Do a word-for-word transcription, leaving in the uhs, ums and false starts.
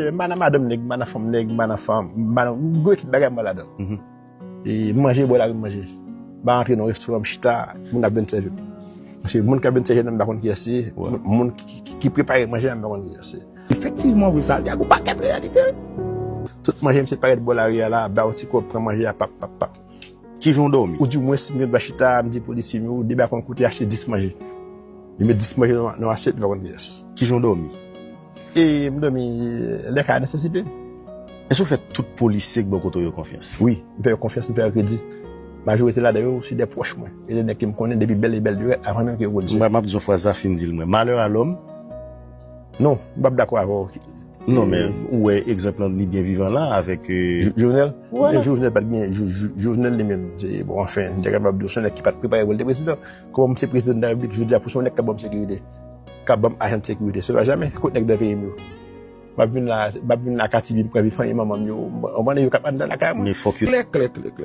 M pa nan madanm nèg, m pa nan fanm nèg, m pa nan fanm, m pa nan, m gen tout bagay mwen ladan. E manje, bò lari m manje. M pa rantre nan restoran, m chita, moun ap vin sèvi m. Paske moun k ap vin sèvi m nan, m pa konn kiyès se. Moun, moun ki, ki, ki prepare manje a, m pa konn kiyès se. Efektivman, wi, sa gen yon pakèt reyalite. Tout manje m se parèt bò lari a la, ba yon ti kòb, pran manje a, pap, pap, pap. Kijan w dòmi? Ou di mwen, si m gen dwa chita, m di polisye m yo, debake yon kote, achte dis manje. Li met dis manje nan, nan asyèt, li pa konn kiyès. Kijan w dòmi? E m dòmi lè ka nesesite. Èske w fè tout polisye k bò kote w yo konfyans? Wi, m fè yo konfyans, m fè yo kredi. Majorite ladan yo, se de pwòch mwen. E de nèg ke m konnen depi bèl e bèl lirèt, avan menm ke yo konn sa. M ap di yon fraz, sa fin di l mwen. Malheur à l'homme. Non, m p ap dakò avè w. Non, men ou wè egzanp lan, li byen vivan la avèk, euh, Jovenel? Voilà. Men Jovenel pa t gen, Jo-, Jo-, Jovenel li menm, se, bon, anfen, m te kapab di w se yon nèg ki pa t prepare pou l te prezidan. Kòman m se prezidan de la repiblik, jodi a pou se yon nèg k ap ban m sekirite, k ap ban m ajan de sekirite, se pa jamè, kot nèg nan peyi m yo? M ap vin la, m ap vin la Katibi, m pran vi fanmi manman m yo, m konprann yo k ap anndan lakay mwen. Men fòk yo. Klè, klè, klè, klè.